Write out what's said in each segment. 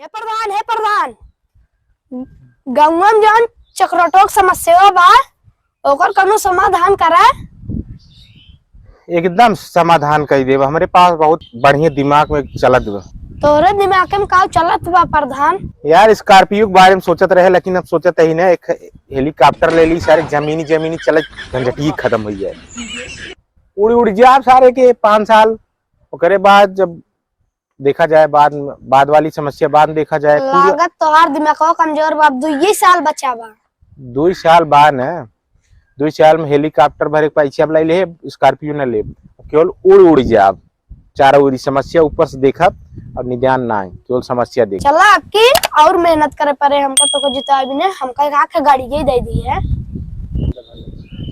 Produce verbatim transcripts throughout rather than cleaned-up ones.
हे प्रधान, हे प्रधान, गउँवा में जौन चक्रटोक समस्या बा, ओकर कौनो समाधान करा। एकदम समाधान कइ देब, हमरे पास बहुत बढ़िया दिमाग में चलत बा। तोरे दिमाग में का चलत बा प्रधान? यार, Scorpio के बारे में सोचत रहे, लेकिन अब सोचत ही ना, एक helicopter ले ली, सारे जमीनी जमीनी चलत, झंझटिये खत्म होइ जाए। उड़ उड़ जाब सारे के पाँच साल, ओकरे बाद जब देखा जाए, बाद में, बाद वाली समस्या बाद में देखा जाए। पूरा लागत तोहार दिमागवा कमजोर बा, अब दुइये साल बचा बा। दुई साल बा न, दुई साल में helicopter भरे के पैसा अब लाई ले, Scorpio न लेब, केवल उड़ उड़ जाब, चारों ओरी समस्या ऊपर से देखब और निदान ना, केवल समस्या देख। चला, अब की और मेहनत करे पड़े हमका, तो को जिताए भी ने, हमका एक आखे गाड़ी के ही दे दी है।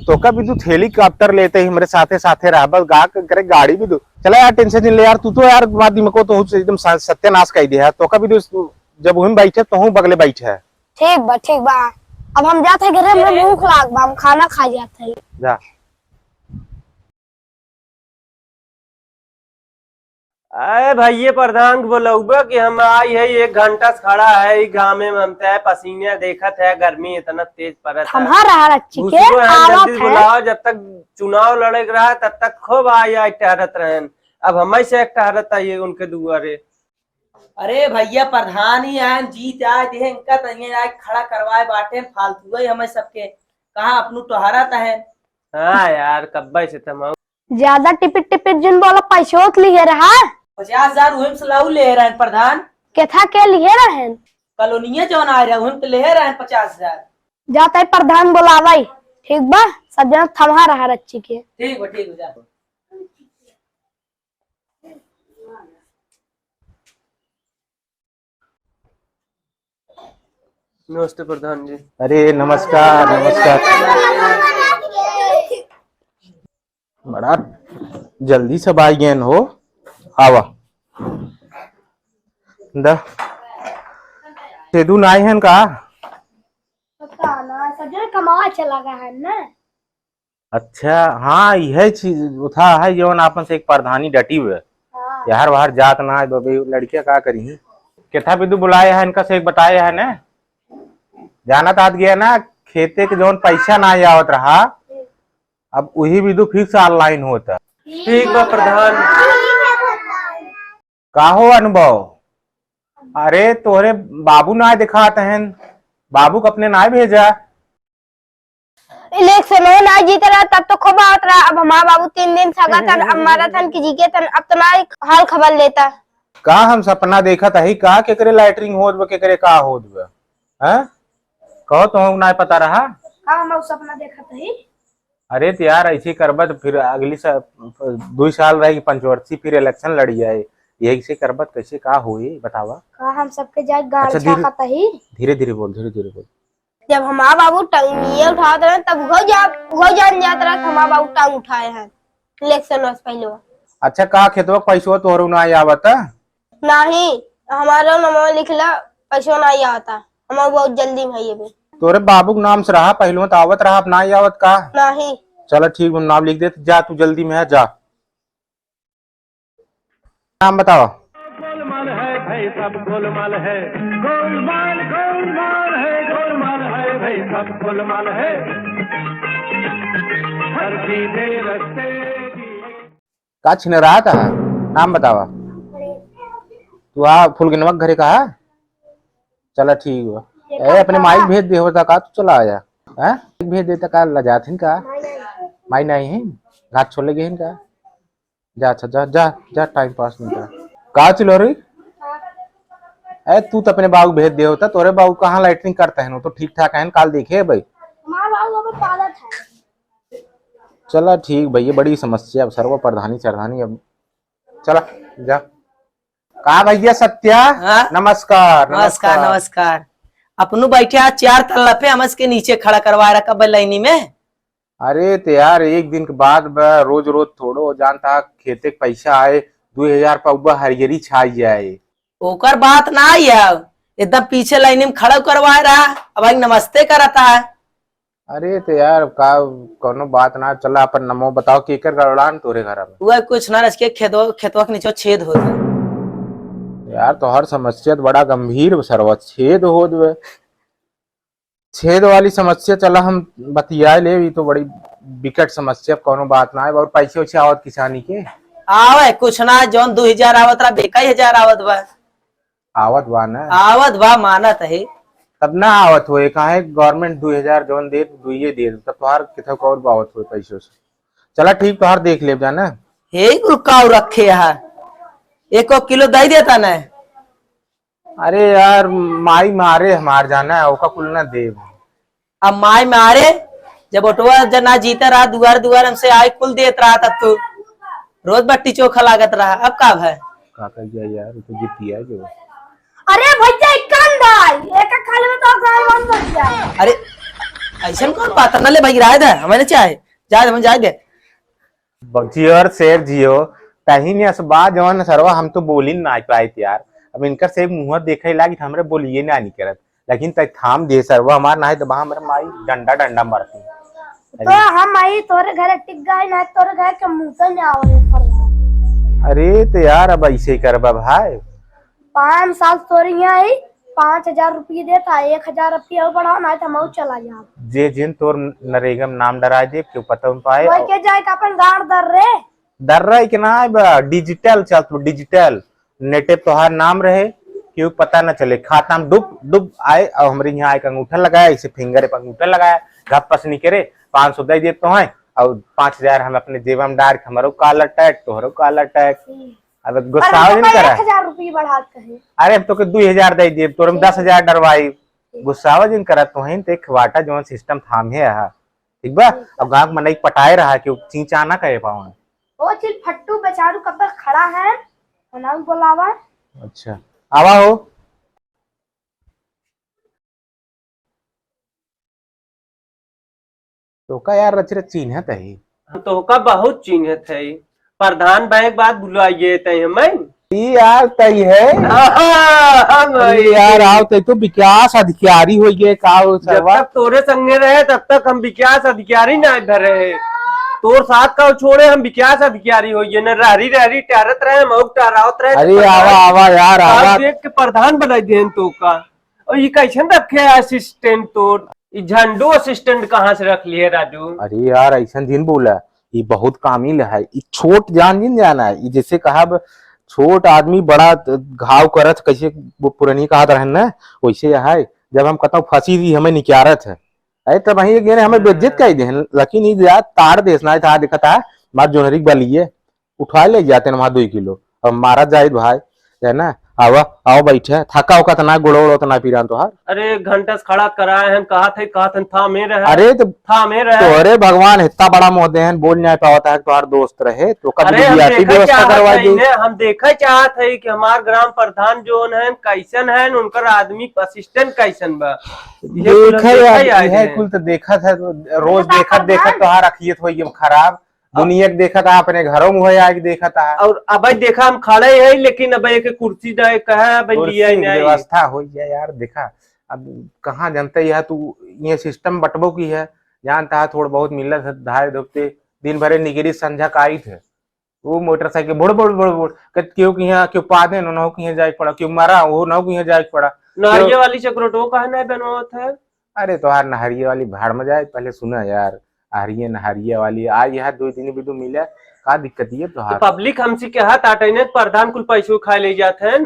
तो का भी तू helicopter लेते ही हमरे साथे साथे रह, बस गा के करे गाड़ी भी दो। चला यार, tension नहीं ले यार, तू तो यार बात दिमाग को तो एकदम सा-, सत्यानाश कर दिया है। तो का भी तू जब वहीं बैठे तो हूँ बगले बैठे है। ठीक बा, ठीक बा। अब हम जात है घरे, हमरा भूख लाग बा, हम खाना खा जात है। जा। अरे भइये प्रधान के बोलउबे कि हम आई है, एक घंटा से खड़ा है ई घामे में, हम तय पसीने देखत है, गर्मी इतना तेज पड़त है। थम्हा रहा रच्ची के, घुसुरो है, आवत जल्दी है। बुलाओ, जब तक चुनाव लड़े के रहा तब तक खूब आई आई टहरत रहन, अब हमें से एक टहरत है ये उनके दुआरे। अरे भइया, प्रधान ही आयन, जीत आए देहे, इनका तनिया आए खड़ा करवाए बाटेन, फालतू है हमें सबके, कहाँ अपनू टहरत है। हाँ यार, कब्बे से तमाम। ज्यादा टिपिट टिपिट जिन बोला, पैसोत लिए रहा। पचास हजार उहिम से लाऊ ले रहन प्रधान। केथा के लिए रहन? कॉलोनिया जौन आए रहे, उहिम के ले रहन पचास हजार। जाते प्रधान बोलावाई, ठीक बा, सब जना थम्हा रहा रच्ची के। ठीक बा, ठीक बा, जा। नमस्ते प्रधान जी। अरे नमस्कार, नमस्कार। बड़ा जल्दी सब आई गए हो, आवा। द सेदू नाई हन का? पता ना, सजन कमावा चला गया है ना। अच्छा, हाँ, यह चीज उठा है, जौन आपन से एक प्रधानी डटी हुए। हाँ। यार, बाहर जात ना है, बबे, लड़कियां का करी? केथा बिदु बुलाए है, इनका से एक बताए है ने, जानत आत गया ना, खेते के जौन पैसा ना आवत रहा, अब वही बिदु fix online होता। ठीक बा प्रधान। का हो अनुभव? अरे, तोहरे बाबू ना दिखात हैं, बाबू के अपने ना भेजा। इलेक्शन हो ना जीत रहा, तब तो खूब आवत रहा। अब हमार बाबू तीन दिन सगा थन, अब मारा थन कि जी के थन, अब तो ना हाल खबर लेता। का हम सपना देखत हई का, केकरे लैट्रिन होत बा, केकरे का होत बा? हैं? कहो, तुहूँ ना पता रहा? का हम उ सपना देखत हई? अरे त यार, ऐसे करबा त फिर अगली सा-, दुई साल रही पंचवर्षी, फिर इलेक्शन लड़ी जाए, यही से करबा त कैसे का होई, बतावा? का हम सबके जाए गाड़ अच्छा, धीरे, छाकत हई? धीरे धीरे बोल, धीरे धीरे बोल। जब हमार बाबू टंगिया उठावत रहे, तब उहो जा-, उहो जान जात रहे कि हमार बाबू टांग उठाए हैं, इलेक्शन से पहले। अच्छा, का खेतवा के पैसवा तोहरो ना आवत? नाही, हमारो नमवा लिखला, पैसवा ना आवता, हमार बहुत जल्दी में है ये बे। तोरे बाबू के नाम से रहा, पहले तो आवत रहा, अब ना आवत का? नाही। चला ठीक, हम नाम लिख देत, जा तू जल्दी में है, जा। नाम बतावा। गोलमाल है भाई, सब गोलमाल है। गोलमाल, गोलमाल है, गोलमाल है भाई, सब गोलमाल है। हर सीधे रस्ते की का छिनरात है? नाम बतावा। तू आ फुलगनवा के घरे का है? चला ठीक बा। ए, अपने माई के भेज दे होता का, तू चला आया। हैं? भेज देता का, लजात हिन का? माई नहीं है, घात छोले गए हिन का? जा, अच्छा, जा, जा, जा, टाइम पास नहीं कर। का चिल्ला रही? ए, तू तो अपने बाबू भेज दे होता, तोरे बाबू कहाँ लैट्रिन करता है, वो तो ठीक ठाक है, काल देखे भाई। हमारा बाबू अबे पालत है। चला ठीक भैया, बड़ी समस्या अब, सर्व प्रधानी चरधानी अब। चला, जा। का भैया सत्या? हाँ? नमस्कार, नमस्कार, नमस्कार। नमस्कार। अपनू बैठे आज चार तल्ला पे, हमस के नीचे खड़ा करवा रखा बा लाइनी में। अरे त यार, एक दिन के बात बा, रोज रोज थोड़ो जानता, खेते के पैसा आए, दो हजार पाउबा हरियरी छाई जाए। ओकर बात ना आई है, एकदम पीछे लाइन में खड़ा करवाए रहा, अब आई नमस्ते करता है। अरे त यार, का कौनो बात ना, चला अपन नमो बताओ, केकर गड़बड़ान तोरे घर में? वह कुछ ना, रच के खेतवा, खेतवा के नीचे छेद हो गया। यार, तोहर समस्या तो बड़ा गंभीर बा सरवा, छेद होत बा। छेद वाली समस्या चला हम बतिया ले, ई तो बड़ी विकट समस्या, कौनो बात ना है। और पैसे वैसे आवत किसानी के? आवे कुछ ना, जौन दो हजार आवत रहा, बेका ही हजार आवत बा। आवत बा ना? आवत बा, मानत है। तब ना आवत होए, काहे गवर्नमेंट दो हजार जौन देत, दुइये देत, तब तोहार किथे और आवत होए पैसों से। चला ठीक, तोहार देख लेब जाना। हे कुल काऊ रखे हा, एको किलो दई देता ना। अरे यार, माई मारे हमार जाना है, ओका कुल ना देब। अब माई मारे, जब ओटवा जना जीता रहा, दुआर दुआर हमसे आए कुल देत रहा, तब तू रोज बट्टी चोखा लागत रहा, अब का भाई? का कह गया यार, वो तो जीती है जो। अरे भैया, एक कान भाई, एक कान में तो गाय बंद हो गया। अरे, ऐसन कौन बात है? ना ले भाई, गिराए दे, हमें नहीं चाहे, जाए दे, हमें जाए दे। जियो और शेर जियो, तही ने असबा जौन सरवा हम तो बोली ना पाइत यार। अब इनकर से मुँह देखे लागी त हमरे बोलिए ना निकरत, लेकिन तै थाम दे सरवा हमार, नाहीं तो बा हमरे माई डंडा डंडा मारती। तो हम आई तोरे घरे टिक गई ना, तोरे घर के मुँह पे ना आवे पर। अरे तो यार अब ऐसे ही करबा भाई। पाँच साल तोरे यहाँ आई, पाँच हजार रुपये देता, एक हजार रुपये और बढ़ाओ ना तो हम और चला जाब। जे जिन तोर नरेगा में नाम डरा दे, क्यों पता न पाए। वही के जाए के अपन गाड़ दर रे। दर रहा है कि ना, अब डिजिटल चलत बा, डिजिटल। नेटे पे तोहार नाम रहे, क्यों पता न चले, खाता में डुब डुब आए और हमरे यहाँ आए के अंगूठा लगाया, ऐसे फिंगर पे अंगूठा लगाया, घप पस नहीं करे, पाँच सौ दे देत तो हैं और पाँच हजार हम अपने जेबा में डाल के, हमरो काला टैग, तोहरो काला टैग। अब पर गुस्सावा हमको जिन करा। एक हजार रुपये बढ़ा के है। अरे हम तोके दो हजार दे देब, तोर हम ठीक। दस हजार डरवाई। गुस्सावा जिन करा, तोहिन ते खवाटा जौन सिस्टम थामे है, ठीक बा? ठीक बा। अब गाँव के मनई पटाए रहा कि चींचा ना कहे पावन। ओ चिल फट्टू बेचारू कब तक खड़ा है, ओनाऊ बोलावा। अच्छा, आवा हो। तोका यार रच रच चीन्हत है। हम तोका बहुत चीन्हत है। प्रधान बैंक बात भुलाइए तै हमें। ई यार तई है। हाँ, हम ई है। यार आओ तई तो विकास अधिकारी हो गए का हो जब सरवा? तक तोरे संगे रहे तब तक हम विकास अधिकारी ना धरे है। तोर साथ का छोड़े हम विकास अधिकारी हो गए न, रहरी रहरी टहरत रहे, हम और टहरावत रहे अरे तब आवा, तक आवा यार, और आवा। देख के प्रधान बनाई देन तोका। और ये कैसन रखे है असिस्टेंट तोर? ये झंडू असिस्टेंट कहाँ से रख लिए राजू? अरे यार, ऐसन जिन बोला, ये बहुत कामिल है। ये छोट जान जिन जाना है, ये जैसे कहा ब-, छोट आदमी बड़ा त-, घाव करत, कैसे वो पुरनी कहत रहन ना, वैसे यह है। जब हम कहता हूँ फंसी थी, हमें निकालत है। अरे तब वहीं एक जने हमें बेइज्जत हाँ। कर दे, लेकिन ये यार तार देश ना था, देखा था, मार जोनरी बलिए। उठा ले जाते ना वहाँ दो किलो, अब मारा जाहिद भाई, है ना? आवा, आओ बैठे, थका होका तना, गोड़ो ओड़ो तना पीरान तोहार। अरे एक घंटा से खड़ा कराए हैं, कहा थे, कहा थे, थामे रहे। अरे तो थामे रहे। तोहरे भगवान इतना बड़ा मोह दे हैं, बोल नहीं पावत है, तोहार दोस्त रहे, तो कभी अरे हम VIP देखा व्यवस्था चाहत करवा है दी। इन्हें, हम देखा चाहत है कि हमार ग्राम प्रधान जोन है, कैसन है, उनकर आदमी असिस्टेंट कैसन बा। ये कुल हम देखा देखा यार, आए यह हैं। कुल तो देखा था, रोज देखा देखत, देखत प्रधान। तोहार अखियत होई खराब। अब दुनिया के देखत है, अपने घरों में होए आके देखत है। और अब देखा, हम खड़े हैं, लेकिन अब एक कुर्सी ना कहा, अब कुर्सी लिया ही की नहीं। व्यवस्था हो गया यार, देखा, अब कहाँ जानते यह तू, ये सिस्टम बटबो की है, जानता है, थोड़ा बहुत मिलत है, धाए धोपते, दिन भरे निगरी संझा का आई थे, वो मोटरसाइकिल बुड़, बुड़, बुड़, बुड़, कत क्यों कि यहाँ, क्यों पादे न, न हो कि यहाँ जाए पड़ा, क्यों मरा, वो न हो कि यहाँ जाए पड़ा। नहरिया क्यों? वाली चक्रोटो काहे नहीं बनवावत है? अरे तोहार नहरिया वाली भाड़ में जाए, पहले सुना यार, अहरिये नहरिया वाली, आ यह दो दिन भी तो मिले, का दिक्कत ये तो तोहार? पब्लिक हमसे कहा ताटे ने, प्रधान कुल पैसों खाए ले जात हैं,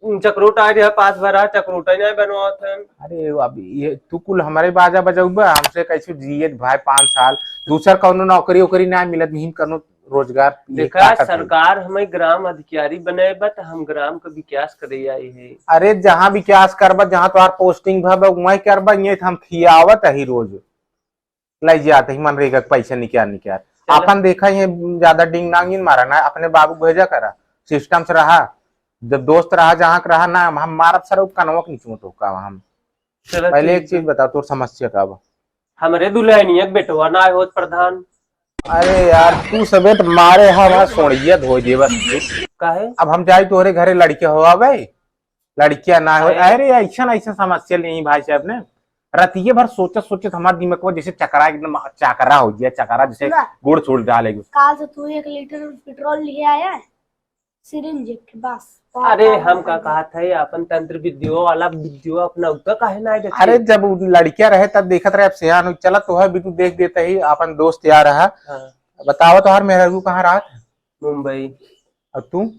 चक्रोट आ रहा पास भरा, चक्रोट ही नहीं बनवावत हैं। अरे अब ये तू कुल हमारे बाजा बजाउबा, हमसे कैसे जियत भाई पाँच साल, दूसर कौनो नौकरी ओकरी ना मिलत, मिहिन कौनो रोजगार ये देखा, का करते? सरकार हमें ग्राम अधिकारी बनाए बा, त हम ग्राम का विकास करे आई है। अरे जहाँ विकास करबा, जहाँ तोहार पोस्टिंग भा बा, वहीं करबा, ये हम खियावत ही रोज, ले जात ही मनरेगा के पैसा निकाल निकाल। चला। अपन देखा ये ज्यादा डिंग नांग इन मारा ना, अपने बाबू भेजा करा, सिस्टम से रहा, जब दोस्त रहा जहाँ के रहा ना, हम मारब सर कनवा के नीचे में टोका हम। चला, पहले एक ठीक चीज बा। बता, तोर समस्या का बा? हमरे दुल्हनिया के बेटवा ना होत प्रधान। अरे यार, तू सबेट मारे हमार सोड़िया धो दे बस। काहे? अब हम जाई तोहरे घरे लड़किया हो आवे, लड़किया ना हो। अरे। अरे ऐसा ऐसा समस्या नहीं भाई साहब ने, रतिये भर सोचत सोचत हमार दिमाग को जैसे चकरा, एकदम चकरा हो गया, चकरा जैसे ना। गुड़ छोड़ डाले। काल से तू एक लीटर पेट्रोल लिए आया है? सिरिंज एक ठे बस। अरे, हम का कहत है, अपन तंत्र विद्यो वाला विद्यो अपना उतना काहे ना देते? अरे, जब उ लड़किया रहे तब देखत रहे, अब सियान हो चला तो है भी तू देख देता ही, अपन दोस्त यार रहा। हाँ। बताओ तोहार मेहरारू कहाँ रहत है? मुंबई। और तू?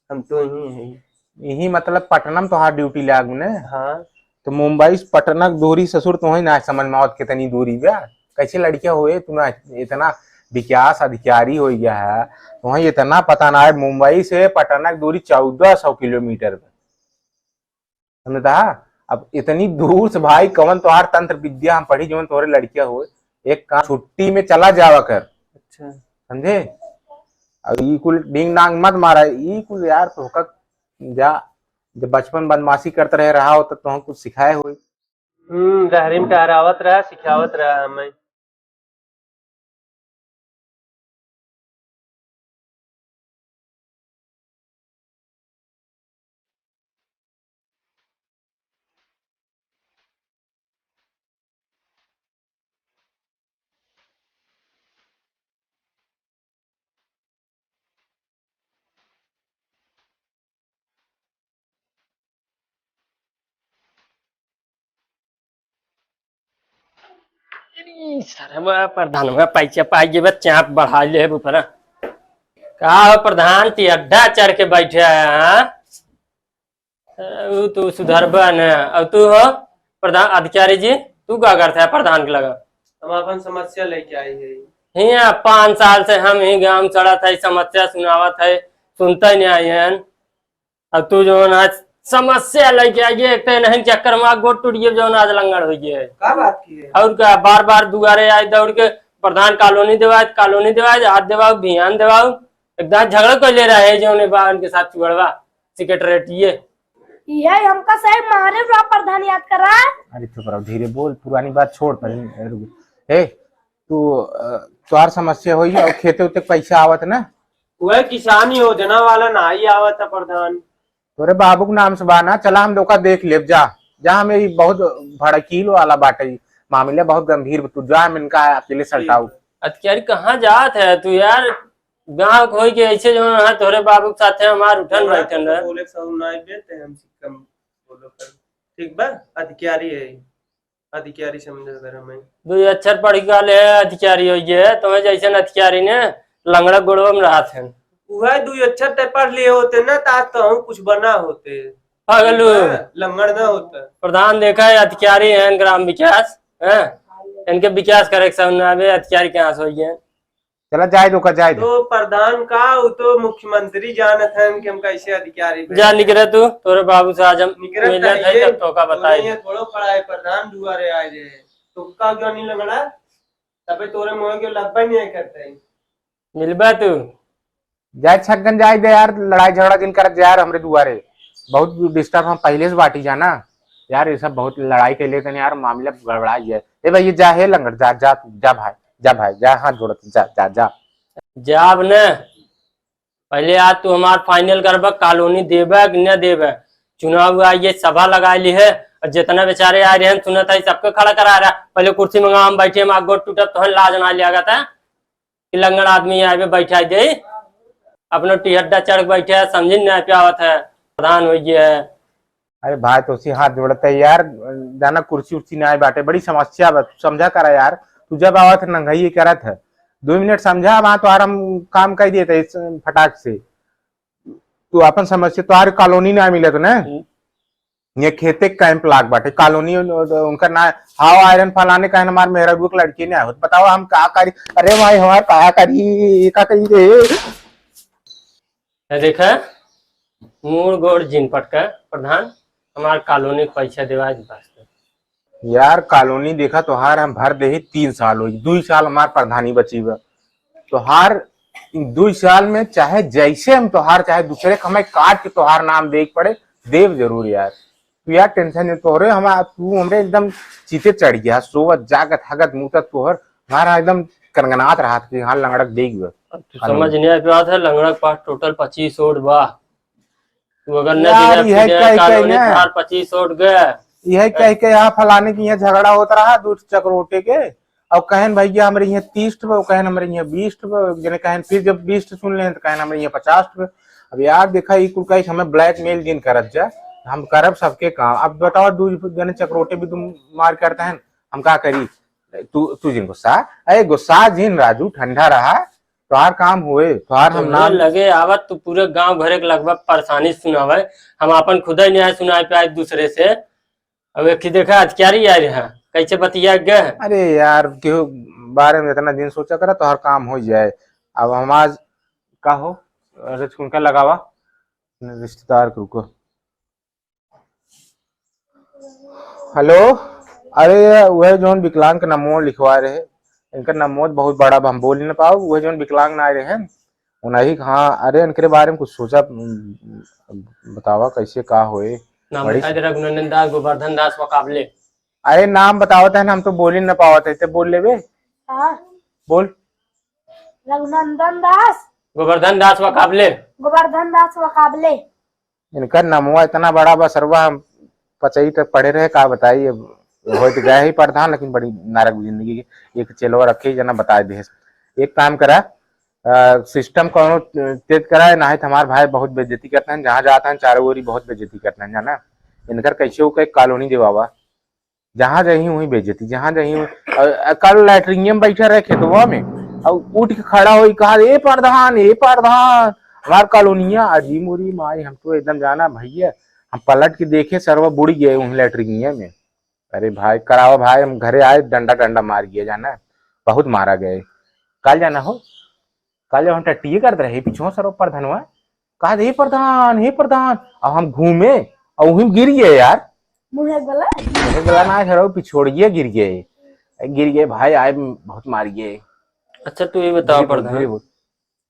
हम तो यहीं है। यही मतलब पटना में तोहार ड्यूटी लाग ने? हाँ। तो मुंबई से पटना के दूरी ससुर तुम्हें ना समझ में आवत कितनी दूरी बा। कैसे लड़किया होए तुम्हें इतना विकास अधिकारी हो गया है, तुम्हें इतना पता ना है। मुंबई से पटना की दूरी चौदह सौ किलोमीटर बा। समझता? अब इतनी दूर से भाई कवन तोहार तंत्र विद्या हम पढ़ी जवन तोहरे लड़किया होए। एक काम छुट्टी में चला जावा कर। अच्छा। समझे? अब ई कुल डिंग डांग मत मारा, ई कुल यार तोहका जा, जब बचपन बदमाशी करते रहे रहा हो तो तुम कुछ सिखाए हो। हम्म, रहरी में टहरावत रहा, सिखावत रहा हमें। ई सरवा प्रधानवा पैसा पाइ जेबे, चाप बढ़ा लेब ऊपर। का हो प्रधान, ती अड्डा चढ़ के बैठे है, हाँ? अरे, ऊ तू सुधरबा न। और तू हो प्रधान अधिकारी जी, तू का करता है प्रधान के लगा? हम अपन समस्या लेके आई है। हियाँ पाँच साल से हम ही गाँव चढ़त है, समस्या सुनावत है, सुनते नहीं आई हैं। अब तू जो ना समस्या लेके आई है, एक तो नहीं चक्कर में गोड़ टूट गया, जो ना आज लंगड़ हो गया है। का बात की है? और का, बार बार दुआरे आए दौड़ के, "प्रधान कॉलोनी देवाओ, कॉलोनी देवाओ, आज देवाओ, बिहान देवाओ।" एकदम झगड़ा कर ले रहा है जो ने बा उनके साथ चुगड़वा, सिकरेटरिये। ये हमका सही मारे रहा प्रधान याद करा। अरे चुप रहो, धीरे बोल, पुरानी बात छोड़ पहले। रुक। ए, तू, अ, तोहार समस्या होई और खेते उते पैसा आवत ना? वह किसानी योजना वाला ना ही आवत है प्रधान। तोरे बाबू के नाम से बा ना, चला हम लोग का देख लेब जा। जा, हमें ई बहुत भड़कील वाला बाटे ई मामला, बहुत गंभीर बा। तू जा, हम इनका अकेले सलटाऊ। अधिकारी कहाँ जात है तू यार? गाँव के होई के ऐसे जो है तोरे बाबू के साथे हमार उठन बैठन रहे। बोले सब ना बेते हम सिक्कम बोलो कर। ठीक बा, अधिकारी है। अधिकारी समझे अगर हमें। दो अक्षर पढ़ के ले अधिकारी होइए, तुम्हें जैसे अधिकारी ने लंगड़ा गोड़वा में रहत हैं। वह दो अक्षर ते पढ़ लिए होते ना, तो आज तो हम कुछ बना होते। पागल हो। हाँ, लंगड़ ना होता। प्रधान देखा है, अधिकारी हैं ग्राम विकास, हैं? इनके विकास करे के सामने आवे, अधिकारी कहाँ से होइए? चला जाए दो का, जाए दो। तो प्रधान का, वो तो मुख्यमंत्री जानत हैं कि हम कैसे अधिकारी बने। जा निकरे तू, तोरे बाबू से आज हम निकरत मिलत है, है, तब तो का बताए। तोरे ये थोड़ो खड़ा है, प्रधान दुआरे आए जे। तो का क्यों नहीं लंगड़ा? तबे तोरे मुँह के लगबे नहीं करते हैं। मिलबा तू। जाए छक्कन जाए दे यार, लड़ाई झगड़ा जिन करत जा यार हमरे दुआरे। बहुत डिस्टर्ब हम पहले से बाटी जाना। यार ये सब बहुत लड़ाई के लेकर यार मामला गड़बड़ा गया। ए भाई ये जा हे लंगड़, जा, जा तू, जा भाई, जा भाई, जा हाथ जोड़त, जा, जा, जा। जाब न, पहले आज तू हमार फाइनल करबा, कॉलोनी देबा कि न देबा। चुनाव हुआ, ये सभा लगा ली है, और जितना बेचारे आ रहे हैं सुनत है सबके खड़ा करा रहा। पहले कुर्सी मंगा, हम बैठे, हम आगो टूटत तो है, लाज ना लिया था कि लंगड़ आदमी आवे बैठा दे, अपनो टिहड्डा चढ़ के बैठे है, समझ नहीं पे आवत है, प्रधान हो गया है। अरे भाई, तो उसी हाथ जोड़ते यार, जाना कुर्सी उर्सी ना आए बाटे, बड़ी समस्या बा, तू समझा करा यार। तू जब आवत है नंगई करत है, दो मिनट समझा, वहाँ तो आराम काम कर देते इस फटाक से। तू अपन समस्या, तो आर कॉलोनी ना मिलत ना। हम्म। ये खेते कैंप लाग बाटे, कॉलोनी उन-, उनका ना, हाव आयरन फलाने कहन हमार मेहरारू के लड़की ने आवत। बताओ हम का करी? अरे भाई हमार का करी, का करी रे? ए देखा, मूड़ गोड़ जिन पटका, प्रधान, हमार कॉलोनी के पैसा देवाए के वास्ते। यार, कॉलोनी देखा तोहार हम भर देही, तीन साल होई, दुई साल हमार प्रधानी बची बा। तोहार दुई साल में चाहे जैसे हम तोहार, चाहे दूसरे के हमें काट के तोहार नाम दे के पड़े, देव जरूर यार। तू यार टेंशन नहीं, तोहरे हम, तू हमरे एकदम चीते चढ़ गया, सोवत, जागत, हगत, मूतत तोहर, हमारा एकदम कनगनात रहा कि हाँ, लंगड़क देख बा। अब तू समझ नहीं आ पावत है, लंगड़क पास टोटल पच्चीस वोट बा। तू अगर न यार, दिला यह फिर कह, कह कॉलोनी ना। तोहार पच्चीस वोट गए। यह कह के यहाँ फलाने की यहाँ झगड़ा होता रहा, दो चकरोटे के, और कहन भैया हमरे यहाँ तीस पे, कहन हमरे यहाँ बीस पे, जने कहन फिर जब बीस सुन लें तो कहन हमरे यहाँ पचास पे। अब यार देखा, ई कुल कही हमें blackmail जिन करत जा, हम करब सबके काम। अब बताओ, दू जने चकरोटे भी तुम मार करते हैं, हम का करी? तू, तू जिन गुस्सा, अरे गुस्सा जिन राजू, ठंडा रहा, तोहार काम होए, तोहार हम तोहरे नाम लगे आवत तू पूरे गांव भरे के लगभग परेशानी सुनावे। हम आपन खुदा ही न्याय सुनाए पे आज दूसरे से। अब एक ही देखा, आज क्या रही आ रहा, कैसे बतिया गए? अरे यार, केहू बारे में इतना दिन सोचा करा, तोहार काम हो जाए। अब हम आज का हो, अरे उनका लगावा, रिश्तेदार के, रुको। हेलो, अरे वह जौन विकलांग के नमो लिखवा रहे, इनका नमो बहुत बड़ा बा, हम बोल न पाओ, वह जौन विकलांग ना आए रहे, उन्हीं के, हाँ, अरे इनके बारे में कुछ सोचा, उम, बतावा कैसे का होए? नाम बड़ी बताए दे, रघुनंदन दास, गोवर्धन दास वकाबले। अरे नाम बतावत है ना, हम तो बोल ही न पावत है, ते बोल लेबे। हाँ। बोल। रघुनंदन दास। गोवर्धन दास वकाबले। गोवर्धन दास वकाबले। इनका नमवा इतना बड़ा बा सरवा, हम पचई तक पढ़े रहे, का बताई, अब होइत गया ही प्रधान, लेकिन बड़ी नरक जिंदगी। एक चेलवा रखे जना बताए दे। एक काम करा, अ, सिस्टम कौनो तेज करा है, ना है तो हमार भाई बहुत बेइज्जती करते हैं, जहाँ जाता है चारों ओरी बहुत बेइज्जती करते हैं, जाना। इनकर कैसे हो के कॉलोनी देवावा, जहाँ जाही वहीं बेइज्जती, जहाँ जाही वहीं। अ, अ, कल लैट्रिनिया में बैठा रहे खेतवा में, और उठ के खड़ा होई, कहा, "ए प्रधान, ए प्रधान, हमार कॉलोनिया।" अजी मोरी माई, हम तो एकदम जाना भैया, हम पलट के देखे, सरवा बुड़ गए वहीं लैट्रिनिया में। अरे भाई, करावा भाई, हम घरे आए, डंडा डंडा मार गए, जाना, बहुत मारा गए। काल जाना हो, काल जब हम टट्टिए करत रहे, पीछे सरवा प्रधानवा, कहा, "हे प्रधान, हे प्रधान," अब हम घूमे, और वहीं गिर गए यार। मुँहे गला? मुँहे गला ना, सरवा पिछोड़िए गिर गए, गिर गए भाई, आए बहुत मार गए। अच्छा, तू ये बताओ धीरे बोल, प्रधान। धीरे बोल।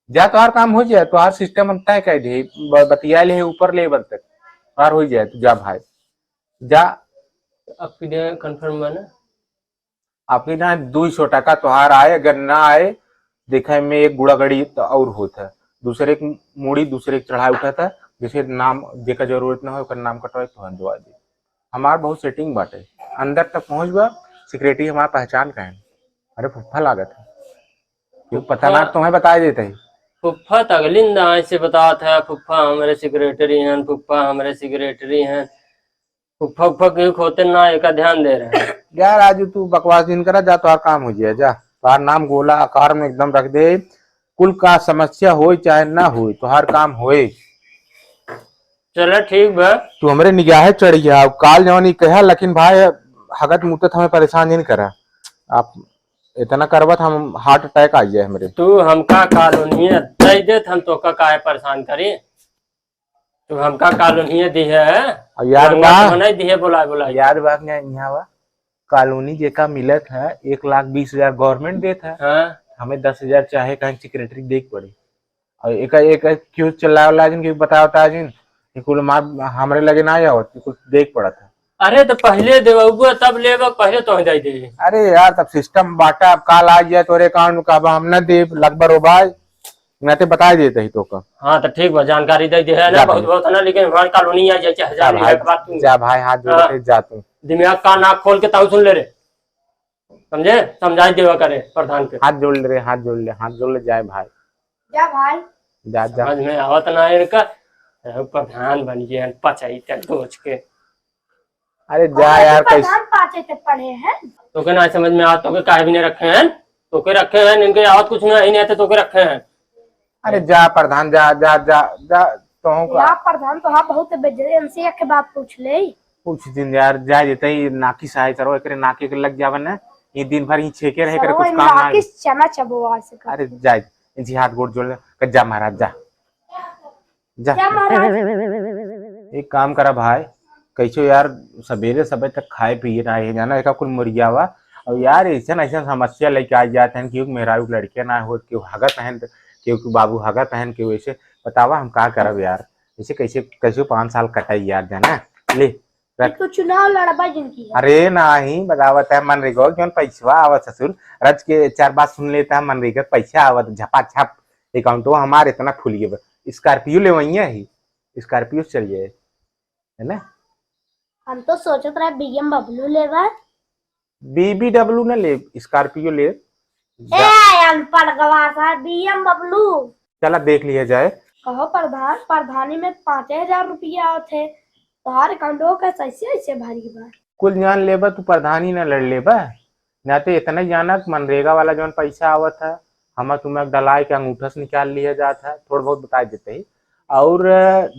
जा, तोहार काम हो जाए, तोहार सिस्टम हम तय कर दे, ब-, बतिया ले ऊपर लेवल तक, तोहार हो जाए, तू जा भाई, जा। अब किधर कंफर्म बा ना? अबकी ना दुई सौ टका तोहार आए, अगर ना आए, देखे में एक गुड़ागड़ी तो और होत है, दूसरे के मूड़ी दूसरे के चढ़ाए उठत है, जैसे नाम जेकर जरूरत ना हो, ओकर नाम कटवाए, तोहन दवा दे। हमार बहुत सेटिंग बाटे, अंदर तक पहुँच बा, सिक्योरिटी हमार पहचान का है। अरे फुफ्फा लागत है, क्यों पता ना, फुफ्फा? तुम्हें बता देते हैं। फुफ्फा तो अगली ना ऐसे बतात है, फुफ्फा हमरे सिक्योरिटी हैं, फुफ्फा हमरे सिक्योरिटी हैं। फुफ्फा, फुफ्फा के होते ना, एका ध्यान दे रहे हैं। जा राजू, तू बकवास जिन करा, जा, तोहार काम हो जाए, जा। तोहार नाम गोला आकार में एकदम रख दे, कुल का समस्या होए चाहे ना होए, तोहार काम होए। चलो ठीक बा। तू हमरे निगाहे चढ़ गया, अब काल जवन ई कहा, लेकिन भाई हगत मुतत हमें परेशान जिन करा, आप इतना करबत हम हार्ट अटैक आ जाए हमरे। तू हमका कॉलोनिया दे देत, हम तोका काहे परेशान करी? तू हमका कॉलोनिया दी है, अब याद बा? तो नहीं दी है, बोला, बोला। याद बा कि यहाँ बा? कॉलोनी जेका मिलत है, एक लाख बीस हजार गवर्नमेंट देत है। हाँ। हमें दस हजार चाहे कहीं सिक्योरिटी देख पड़े। और एक, एक, एक क्यों चिल्लावला जिन, कि बतावता जिन, कि कुल मार हमरे लगे ना आवत, कि कुल देख पड़त है। अरे तो पहले देवबुआ तब लेबा, पहले तो जाई दे। अरे यार, तब सिस्टम बाटा, अब काल आ जाए तोरे अकाउंट में, कहबा हम ना देब, लगबर हो भाई। मैं ते बता देते ही तोका। हाँ, तो ठीक बा, जानकारी दे दे है ना, जा बहुत भाई। बहुत है ना, लेकिन हमारे कॉलोनी आ जाए, चाहे जा जा भाई, एक बात तू। जा भाई, हाथ जोड़ हाँ। के जा तू। दिमाग का नाक खोल के ताऊ सुन ले रे, समझे? समझाई देवा करे प्रधान के। हाथ जोड़ ले रे, हाथ जोड़ ले, हाथ जोड़ ले, जाए भाई। जा भाई। जा, जा। समझ में आवत ना है इनका, प्रधान बन गए हैं, पचाई तक दोच के। अरे जा यार, कैसे प्रधान पाँचे तक पढ़े हैं? तोके ना समझ में आवत, तोके काहे भी नहीं रखे हैं, तोके रखे हैं, इनके आवत कुछ नहीं, नहीं आते तोके रखे हैं। अरे जा प्रधान, जा, जा, जा, जा, तोहूँ का। या प्रधान तो हाँ बहुत बेइज्जती, इनसे एक बात पूछ ले। पूछ दिन यार, जा देते ही नाकी सहाय करो, एकरे नाकी के लग जावन ना, ये दिन भर ही छेके रहे, करे सरवा कुछ काम ना नाकी है। चना चबवा से अरे करते। जा, इनसे हाथ गोड़ जोड़ ले, जा महाराज, जा। जा। क्या महाराज? एक काम करा भाई, कैसे यार, सवेरे सवेरे तक खाए पिए ना है, जाना एका कुल मुर्गियावा। और यार, ऐसन ऐसन समस्या लेके आ जाते हैं, क्यों मेहरारू के लड़के ना हो, क्यों हगत हैं, क्यों बाबू हगत हैं, क्यों ऐसे बतावा, हम का करब यार? ऐसे कैसे, कैसे पाँच साल कटाई यार, जाना। ले, रख। तो चुनाव लड़बा जिनकी है। अरे नाही, बतावत है मनरेगा, क्यों पैसवा आवत ससुर, रज के चार बात सुन लेता है, मनरेगा पैसा आवत झपा झप, अकाउंटवा हमार इतना खुल गया, स्कॉर्पियो ले वही है ही। स्कॉर्पियो से चल जाए, है ना? हम तो सोचत रहे बीएमडब्ल्यू लेबा। बीबीडब्ल्यू ना ले, स्कॉर्पियो ले। ए, जा। अनपढ़ गवार सा, बीएमडब्ल्यू। चला देख लिया जाए। कहो प्रधान, प्रधानी में पाँचे हजार रुपया आवत है, तोहार अकाउंटो का कैसे ऐसे भारी बा? कुल जान लेबा, तू प्रधानी न लड़ लेबा। ना तो इतना जाना कि मनरेगा वाला जौन पैसा आवत है, हमा तुम्हें डलाए के अंगूठा से निकाल लिया जात है, थोड़ा बहुत बताए देते ही। और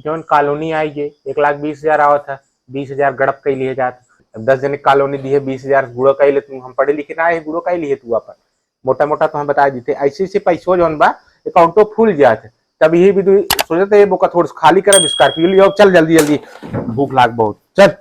जौन कॉलोनी आई, ये एक लाख बीस हजार आवत है, बीस हजार गड़प कई लिए जात। अब दस जने कॉलोनी दी है, बीस हजार गुड़ो कई ले तू, हम पढ़े लिखे ना है, गुड़ो कई लिए तू अपन। मोटा मोटा तो हम बता देते, ऐसे ऐसे पैसो जौन बा, अकाउंटो फूल जात है। तब यही भी तू सोचते, ये बोका थोड़ा सा खाली करब, स्कॉर्पियो लियो, चल जल्दी जल्दी, भूख लाग बहुत, चल।